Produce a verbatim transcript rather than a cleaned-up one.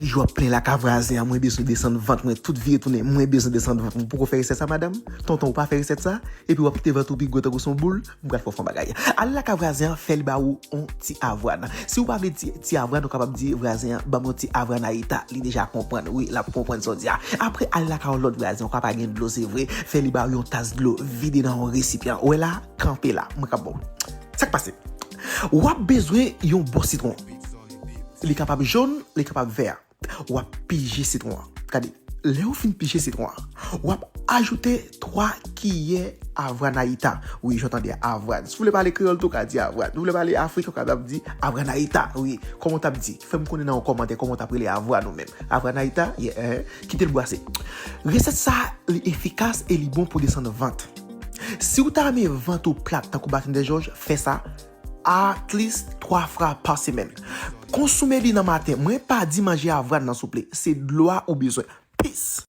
Jou ap plen lakay vwazen an, mwen bezwen desann vant mwen, tout vire tounen, mwen bezwen desann vant mwen. Poko fè resèt sa, madanm? Tonton, ou pa fè resèt sa? Epi w ap kite vant ou pi gwo tankou son boul? M pral fè w fè yon bagay. Al lakay vwazen an, fè li ba ou yon ti avwàn. Si w pa vle ti, ti avwàn, ou kapab di vwazen an, ban m yon ti avwàn Ayita. Li deja konprann, wi, l ap konprann sa w di a. Apre, al lakay yon lòt vwazen, ou ka pa gen dlo, se vre. Fè li ba ou yon tas dlo, vide nan yon resipyan. Ou wè la, kanpe la. Mwen k ap ba w. Sa k pase? W ap bezwen yon bon sitwon. Li kapab jòn, li kapab vè. W ap pije sitwon an. Gade, lè w fin pije sitwon an, w ap ajoute twa kiyè avwàn Ayita. Wi, jan w tande a, avwàn. Si w vle pale kreyòl tou, w ka di avwàn. Si w vle pale afriken, w kapab di avwàn Ayita. Wi, kòman w t ap di? Fè m konnen nan yon kòmantè kòman w t ap rele avwàn ou menm. Avwàn Ayita, yeah, eh, kite l bwase. Resèt sa, li efikas e li bon pou desann vant. Si w ta renmen vant ou plat tankou Baten de Jòj, fè sa at least twa fwa pa semèn. Konsome li nan maten. Mwen pa di manje avwàn nan souple. Se dlo a ou bezwen. Peace.